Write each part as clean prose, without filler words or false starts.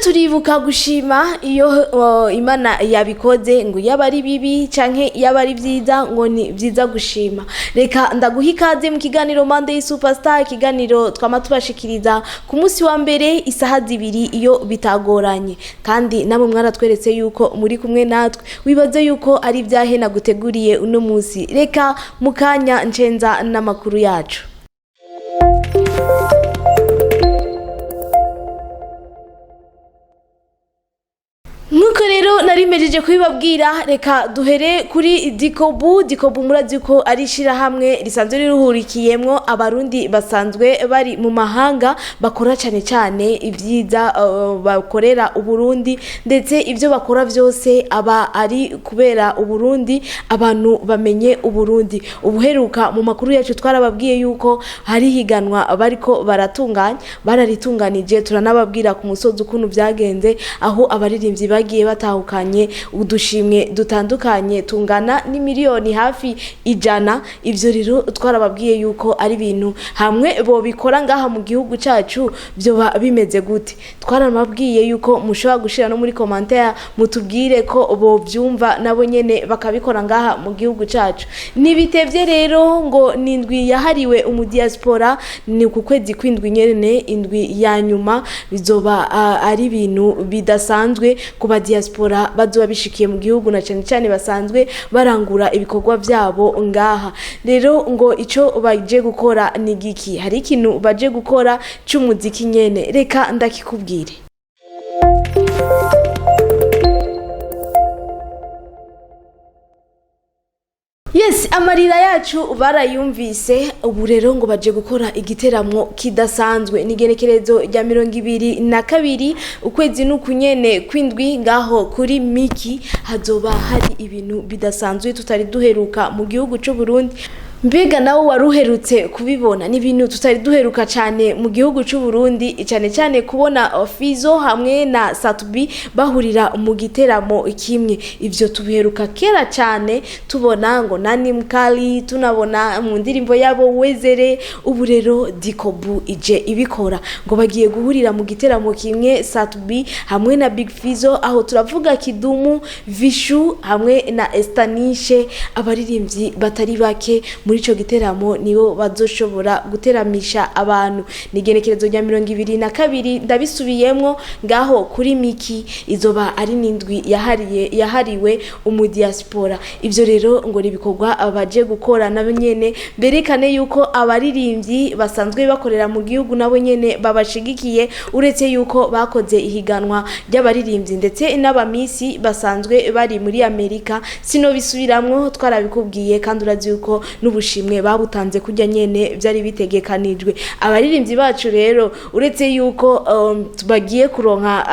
Turibuka gushima iyo Imana yabikoze, ngo yaba ari bibi canke yaba ari vyiza, ngo ni vyiza gushima. Reka ndaguha ikaze mu kiganiro Monday Superstar, ikiganiro twama tubashikiriza ku munsi wa mbere isaha 2 iyo bitagoranye. Kandi namwe mwaratweretse yuko muri kumwe natwe. Wibaze yuko ari vyahe naguteguriye uno munsi. Reka mukanya ncenza n'amakuru yacu. Nkuko rero nari mpejeje kubibabwira, reka duhere kuri Dikobu. Dikobu murazi ko ari ishirahamwe risanzwe riruhurikiyemwo abarundi basanzwe bari mu mahanga, bakora cane cane ivyiza, bakorera Uburundi, ndetse ivyo bakora vyose aba ari kubera Uburundi, abantu bamenye Uburundi. Ubuheruka mu makuru yacu twarababwiye yuko hari higanwa bariko baratunganya, bararitunganije, turanababwira ku musozi ukuntu vyagenze, aho abaririmbyi bagiye batahukanye udushimwe dutandukanye tungana n'imiliyoni hafi 100. Ivyo rero twarababwiye yuko ari ibintu hamwe bobikora ngaha mu gihugu cacu vyoba bimeze gute. Twaranababwiye yuko mushobora gushira no muri commentaire mutubwire ko bovyumva nabo nyene bakabikora ngaha mu gihugu cacu. Nibitevye rero ngo ni indwi yahariwe umudiaspora, ni ku kwezi kw'indwi nyene, indwi ya nyuma bizoba ari ibintu bidasanzwe ku ba diaspora bazoba bishikiye mu gihugu, na cane cane basanzwe barangura ibikorwa vyabo ngaha. Rero ngo ico baje gukora ni giki? Hari ikintu baje gukora c'umuziki nyene, reka ndakikubwire. Yes, amarira yacu barayumvise. Ubu rero ngo baje gukora igiteramo kidasanzwe, ni igenekerezo rya 22 ukwezi n'ukunyene kw'indwi, ngaho kuri Miki hazoba hari ibintu bidasanzwe tutari duheruka mu gihugu c'u Burundi. Mbega nawe waruherutse kubibona? Ni ibintu tutari duheruka cyane mu gihugu c'u Burundi, cyane cyane kubona Fizo hamwe na Satubi bahurira mu giteramo kimwe. Ivyo tubiheruka kera cyane, tubona ngo Nani Mkali, tunabona mu ndirimbo yabo Wezere. Ubu rero Dikobu ije ibikora, ngo bagiye guhurira mu giteramo kimwe, Satubi hamwe na Big Fizo, aho turavuga Kidumu, Vishu hamwe na Estanishe, abaririmbyi batari bake muri ico giteramo nibo bazoshobora guteramisha abantu. Ni igenekerezo rya 22, ndabisubiyemwo, ngaho kuri Miki, izoba ari n'indwi yahariwe umudiaspora. Ivyo rero ngo ni ibikorwa baje gukora nabo nyene, berekane yuko abaririmbyi basanzwe bakorera mu gihugu nabo nyene babashigikiye, uretse yuko bakoze ihiganwa ry'abaririmbyi ndetse n'abamisi basanzwe bari muri Amerika. Sino bisubiramwo, twarabikubwiye, kandi urazi yuko n'ubushimwe babutanze kurya nyene vyari bitegekanijwe. Abaririmbyi bacu rero, uretse yuko bagiye kuronka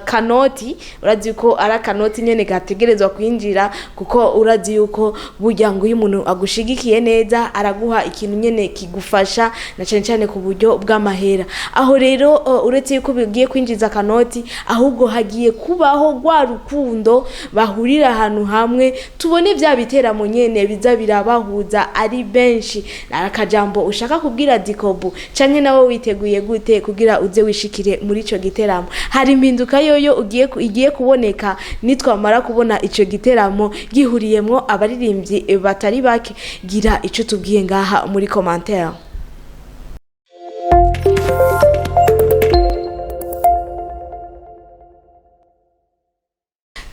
kanoti, urazi yuko ari akanoti nyene gategerezwa kwinjira, kuko urazi yuko burya ngo iyo umuntu agushigikiye neza araguha ikintu nyene kigufasha, na cane cane ku buryo bw'amahera. Aho rero uretse yuko bigiye kwinjiza akanoti, ahubwo hagiye kubaho rwa rukundo, bahurira ahantu hamwe, tubone vya biteramo nyene biza birabahuza ari benshi. Akajambo ushaka kubwira Dikobu, canke nawe witeguye gute kugira uze wishikire muri ico giteramo? Hari impinduka yoyo igiye kuboneka nitwamara kubona ico giteramo gihuriyemwo abaririmbyi batari bake. Gira ico tubwiye ngaha muri commentaire.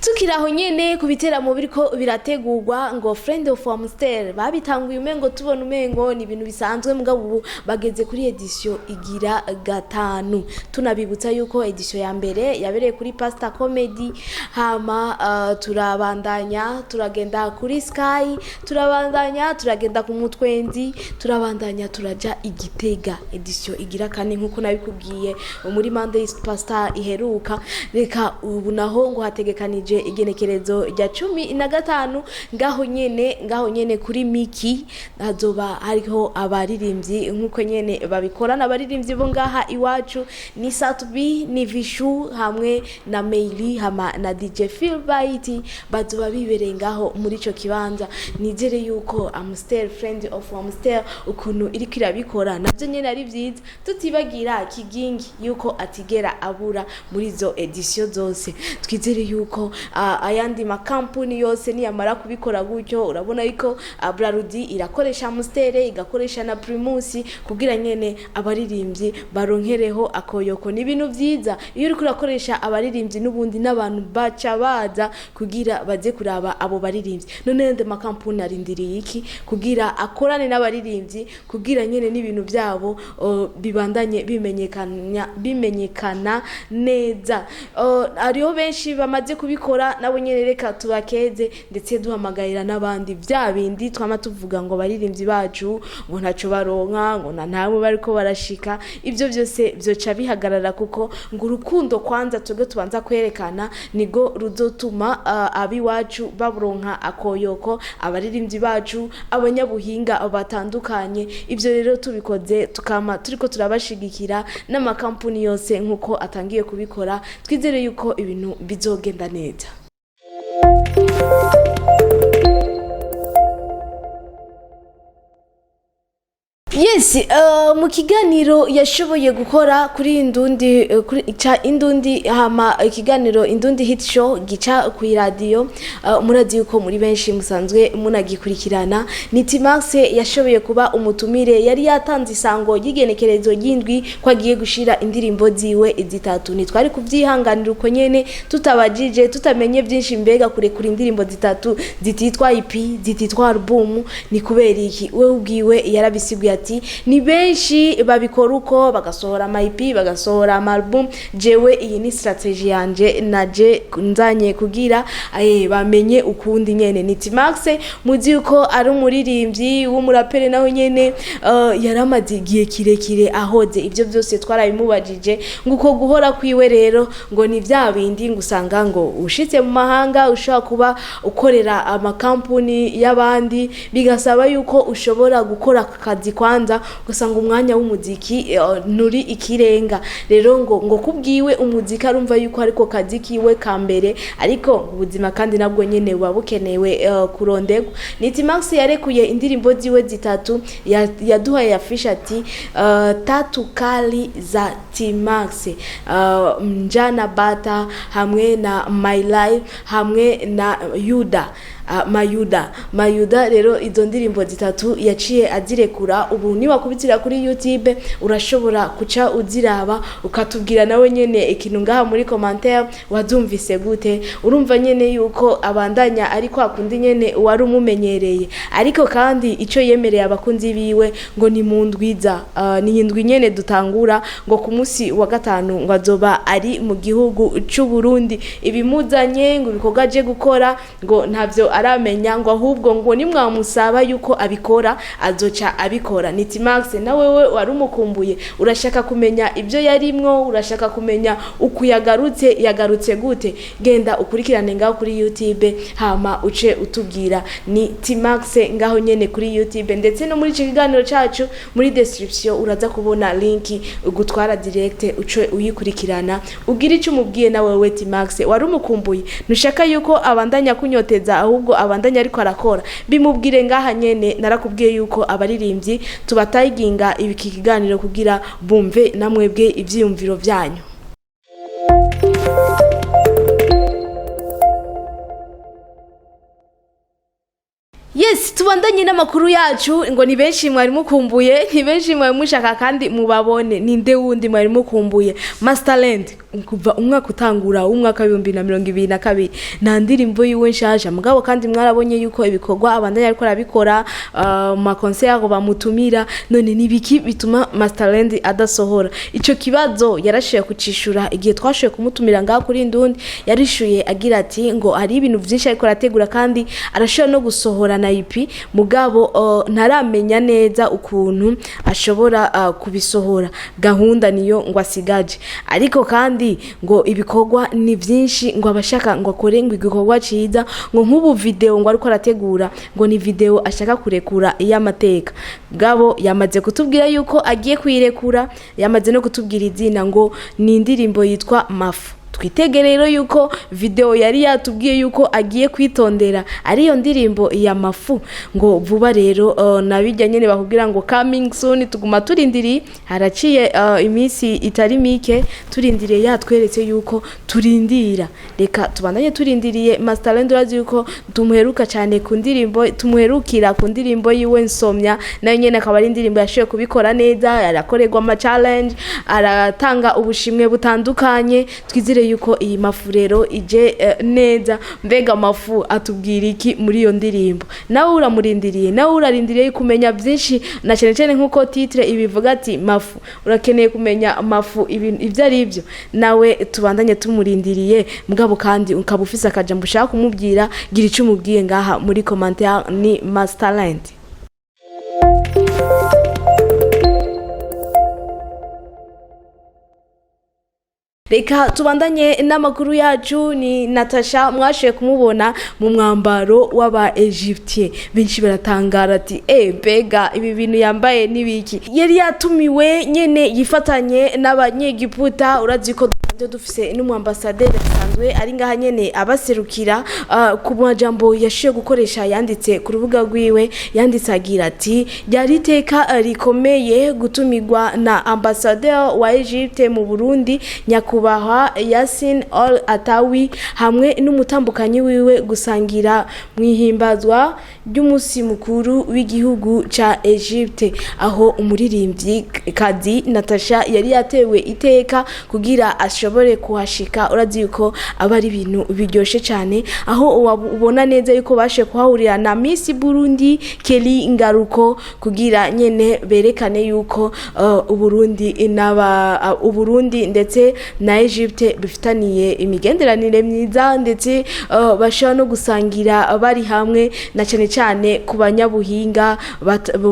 Tukiri aho nyene ku biteramo biriko birategurwa, ngo Friend of Amstel babitanguye umengo tubona umengo ni ibintu bisanzwe, mugabo ubu bageze kuri edition igira 5. Tunabibutsa yuko edition ya mbere yabereye kuri Pasta Comedy, hama turabandanya turagenda kuri Sky, turabandanya turagenda ku Mutwenzi, turabandanya turaja Igitega, edition igira 4 nkuko nabikubwiye muri Monday Superstar iheruka. Reka ubu naho ngo hategekanije igenekerezo rya 15, ngaho nyene kuri Miki hazoba hariho abaririmbyi nk'uko nyene babikorana. Abaririmbyi bo ngaha iwacu ni Satubi, ni Vishu hamwe na Meili hama na DJ Phil Bite, bazoba bibereye ngaho muri ico kibanza. Nizere yuko Amstel, Friend of Amstel, ukuntu iriko irabikora navyo nyene ari vyiza, tutibagira Kigingi yuko atigera abura muri izo édition zose. Twizere yuko ayandi makampuni yose niyamara kubikora gutyo, urabona yuko Brarudi irakoresha Amstel, igakoresha na Primus kugira nyene abaririmbyi baronkereho akoyoko. Ni ibintu vyiza iyo uriko urakoresha abaririmbyi, n'ubundi n'abantu baca baza kugira baze kuraba abo baririmbyi. None yandi makampuni arindiriye iki kugira akorane n'abaririmbyi, kugira nyene n'ibintu byabo bibandanye bimenyekana neza? Hariho benshi bamaze kubikora, nabo nyene reka tubakeze, ndetse duhamagarira n'abandi. Bya bindi twama tuvuga ngo abaririmbyi bacu ngo ntaco baronka, ngo na ntamwe bariko barashika, ibyo byose byoca bihagarara, kuko ngo urukundo kwanza twebwe tubanza kwerekana nigo ruzotuma abiwacu baburonka akoyoko, abaririmbyi bacu, abanyabuhinga batandukanye. Ibyo rero tubikoze, tukama turiko turabashigikira n'amakampuni yose nk'uko atangiye kubikora, twizere yuko ibintu bizogenda neza. Yes, mu kiganiro yashoboye gukora kuri Indundi, kuri ca Indundi, hama ikiganiro Indundi Hit Show gica ku radio, murazi yuko muri benshi musanzwe munagikurikirana, ni Timax yashoboye kuba umutumire. Yari yatanze isango y'igenekerezo ry'indwi ko agiye gushira indirimbo ziwe zitatu. Ntitwari kuvyihanganira uko nyene tutabajije, tutamenye byinshi. Mbega kurekura indirimbo zitatu zititwa EP, zititwa album, ni kubera iki? We ubwiwe yarabisiguye ati: "Ni benshi babikora uko, bagasohora ama EP, bagasohora ama album. Jewe iyi ni strategy yanje naje nzanye kugira bamenye ukundi nyene." Ni Timax, muzi yuko ari umuririmbyi w'umurapere, nawe nyene yaramaze igihe kirekire ahoze. Ibyo byose twarabimubajije, ngo uko guhora kwiwe rero ngo ni bya bindi ngo usanga ngo ushitse mu mahanga ushobora kuba ukorera amakampuni y'abandi, bigasaba yuko ushobora gukora akazi kwanza, ugasanga umwanya w'umuziki nturi ikirenga. Rero ngo kubwiwe umuziki arumva yuko ariko kazi kiwe ka mbere, ariko ubuzima kandi nabwo nyene buba bukenewe kuronderwa. Ni Timax yarekuye indirimbo ziwe zitatu, yaduhaye afisha ati "Tatu kali za Timax", Mjana Bata hamwe na My Life hamwe na Yuda, Mayuda. Mayuda rero, izo ndirimbo zitatu yaciye azirekura. Ubu niwakubitira kuri YouTube urashobora kuca uziraba, ukatubwira nawe nyene ikintu ngaha muri commentaire, wazumvise gute? Urumva nyene yuko abandanya ari kwa kundi nyene wari umumenyereye. Ariko kandi ico yemereye abakunzi biwe ngo ni mu ndwiza, ni indwi nyene dutangura, ngo ku munsi wa gatanu ngo azoba ari mu gihugu c'u Burundi. Ibimuzanye, ngo ibikorwa aje gukora, ngo ntavyo aramenya, ngo ahubwo ngo nimwamusaba yuko abikora azoca abikora. Ni Timax, na wewe wari umukumbuye, urashaka kumenya ibyo yarimwo, urashaka kumenya uku yagarutse, yagarutse gute? Genda ukurikirane ngaho kuri YouTube, hama uce utubwira. Ni Timax ngaho nyene kuri YouTube, ndetse no muri iki kiganiro cacu muri description uraza kubona link gutwara direct, uce uyikurikirana, ugira icyo umubwiye. Na wewe Timax wari umukumbuye, ntushaka yuko abandanya kunyoteza, ahubwo abandanya ariko arakora, bimubwire ngaha nyene. Narakubwiye yuko abaririmbyi tubatayiginga ibiki kiganiro kugira bumve namwebwe ivyiyumviro vyanyu. Yes, tubandanye n'amakuru yacu. Ngo ni benshi mwari mukumbuye, ni benshi mwari mushaka kandi mubabone. Ninde wundi mwari mukumbuye? Masterland, kuva umwaka utangura w'umwaka w'2022 nta ndirimbo yiwe nshasha. Mugabo kandi mwarabonye yuko ibikorwa abandanya ariko arabikora, mu ma concert bamutumira. None nibiki bituma Masterland adasohora? Ico kibazo yarashoboye kucishura igihe twashoboye kumutumira ngaho kuri Indundi. Yarishuye agira ati ngo hari ibintu vyinshi ariko arategura, kandi arashobora no gusohora. na EP, mugabo ntaramenya neza ukuntu ashobora kubisohora. Gahunda niyo ngo asigaje, ariko kandi ngo ibikorwa ni byinshi, ngo abashaka ngo akore ngo igikorwa ciza, ngo nk'ubu video ngo ariko arategura, ngo ni video ashaka kurekura y'amateka. Gabo yamaze kutubwira yuko agiye kuyirekura, yamaze no kutubwira izina, ngo ni indirimbo yitwa Mafu. Twitege rero yuko video yari yatubwiye yuko agiye kwitondera ariyo ndirimbo ya Mafu, ngo vuba rero nabijya nyene bakubwira ngo coming soon. Tuguma turindiriye, haraciye iminsi itari mike turindiriye, yatweretse yuko turindira. Reka tubandanye turindiriye Masterland. Urazi yuko tumuheruka cyane ku ndirimbo, tumuherukira ku ndirimbo yiwe Nsomya, nayo nyene akaba ari indirimbo yashoboye kubikora neza, arakorerwa ama challenge, aratanga ubushimwe butandukanye. Twizere yuko iyi Mafu rero ije neza. Mbega Mafu atubwira iki muri iyo ndirimbo? Nawe uramurindiriye, nawe urarindiriye kumenya byinshi, na cyane cyane nk'uko titre ibivuga ati Mafu, urakeneye kumenya Mafu ibintu ibyo ari byo. Nawe tubandanye tumurindiriye, mugabo kandi ukaba ufise akajambo ushaka kumubwira, gira icyo umubwiye ngaha muri commentaire. Ni Masterland. Reka tubandanye n'amakuru yacu. Ni Natasha, mwashoboye kumubona mu mwambaro w'aba Egyptien, benshi baratangara ati: "E mbega ibi bintu yambaye n'ibiki?" Yari yatumiwe nyene yifatanye n'abanyegiputa. Urazi ko dusanzwe dufise n'umwambasaderi asanzwe ari ngaha nyene abaserukira. Ku majambo yashoboye gukoresha yanditse ku rubuga rwiwe, yanditse agira ati: "Ryari iteka rikomeye gutumirwa na ambasaderi wa Egypte mu Burundi, nyakubahwa Yasin Al Atawi, hamwe n'umutambukanyi wiwe, gusangira mu ihimbazwa ry'umunsi mukuru w'igihugu ca Egypte." Aho umuririmbyi kazi Natasha yari yatewe iteka kugira ashobore kuhashika. Urazi yuko aba ari ibintu biryoshe cyane, aho ubona neza yuko bashe kuhahurira na Miss Burundi Kelly Ngaruko, kugira nyene berekane yuko Uburundi n'aba Uburundi ndetse na Egypte bifitaniye imigenderanire myiza, ndetse bashobora no gusangira bari hamwe, na cyane cyane ku banyabuhinga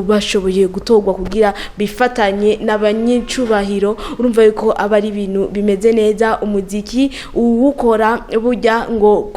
bashoboye gutorwa kugira bifatanye n'abanyicubahiro. Urumva yuko aba ari ibintu bimeze neza. Umuziki uwukora burya ngo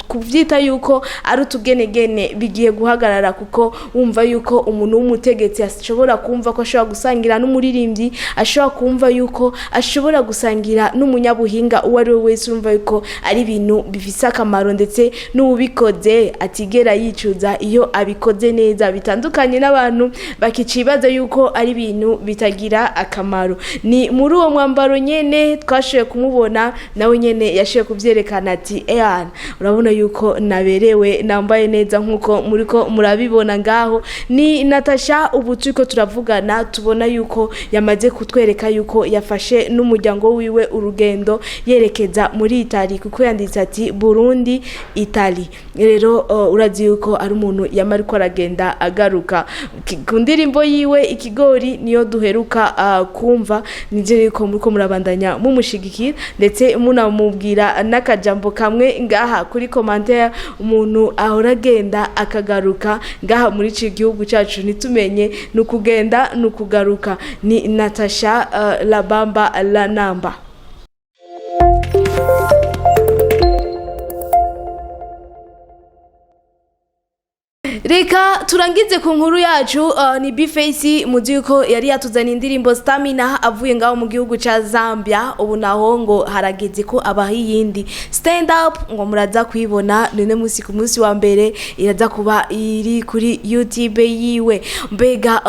kuvyita yuko ari utugenegene bigiye guhagarara, kuko wumva yuko umuntu w'umutegetsi ashobora kumva ko ashobora gusangira n'umuririmbyi, ashobora kumva yuko ashobora gusangira n'umunyabuhinga uwo ari we wese, urumva yuko ari ibintu bifise akamaro, ndetse n'uwubikoze atigera yicuza iyo abikoze neza, bitandukanye n'abantu bakicibaza yuko ari ibintu bitagira akamaro. Ni muri uwo mwambaro nyene twashoboye kumubona, nawe nyene yashoboye kuvyerekana ati: "Eana, urabona yuko naberewe, nambaye neza nkuko muriko murabibona ngaho." Ni Natasha ubu turiko turavugana, tubona yuko yamaze kutwereka yuko yafashe n'umuryango wiwe urugendo yerekeza muri Itali, kuko yanditse ati Burundi Itali. Rero urazi yuko ari umuntu yama ariko aragenda agaruka ku ndirimbo yiwe Ikigori, niyo duheruka kumva. Nizere yuko muriko murabandanya mumushigikira, ndetse munamubwira n'akajambo kamwe ngaha kuri commentaire. Umuntu ahora agenda akagaruka ngaha muri iki gihugu cyacu, ntitumenye ni ukugenda ni ukugaruka. Ni Natasha la bamba la namba. Reka turangize ku nkuru yacu. Ni Bface, muzi yuko yari yatuzaniye indirimbo Stamina avuye ngaho mu gihugu ca Zambia. Ubu naho ngo harageze ko abaha iyindi Stand Up, ngo muraza kuyibona none musi ku munsi wa mbere iraza kuba iri kuri YouTube yiwe. Mbega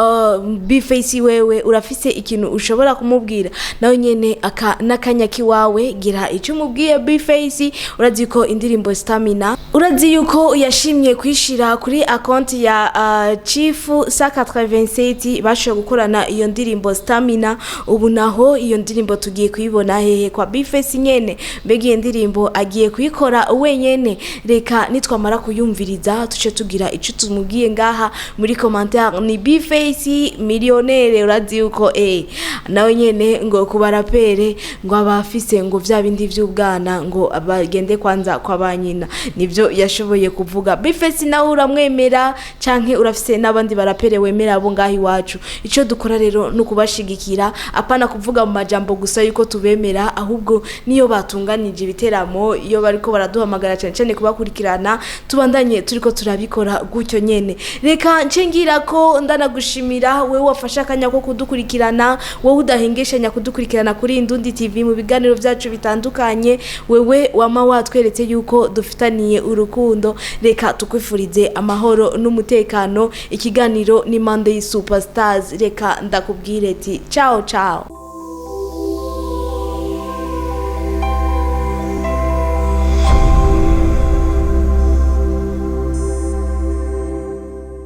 Bface, wewe urafise ikintu ushobora kumubwira? Nawe nyene aka n'akanya kiwawe, gira icyo umubwiye Bface. Urazi ko indirimbo Stamina, urazi yuko yashimye kwishira kuri akonti ya Chief 187, bashoboye gukorana iyo ndirimbo Stamina. Ubu naho iyo ndirimbo tugiye kuyibona hehe? Kwa Bface nyene. Mbega iyo ndirimbo agiye kuyikora wenyene? Reka nitwamara kuyumviriza tuce tugira ico tumubwiye ngaha muri commentaire. Ni Bface millionnaire, urazi yuko nawe nyene ngo kubarapere ngo abafise ngo vya bindi vy'ubwana, ngo bagende kwanza kwa banyina, nivyo yashoboye kuvuga. Bface nawe uramwemera? wemera, canke urafise n'abandi barapere wemera abo ngaho iwacu. Ico dukora rero ni ukubashigikira, apana kuvuga mu majambo gusa yuko tubemera, ahubwo niyo batunganije ibiteramo, iyo bariko baraduhamagara cyane cyane kubakurikirana, tubandanye turiko turabikora gutyo nyene. Reka nce ngira ko ndanagushimira wewe wafashe akanya ko kudukurikirana, wowe udahengeshanya kudukurikirana kuri Indundi TV mu biganiro byacu bitandukanye, wewe wama watweretse yuko dufitaniye urukundo. Reka tukwifurize amahoro n'umutekano. Ikiganiro ni Monday Superstars. Reka ndakubwire ati ciao ciao.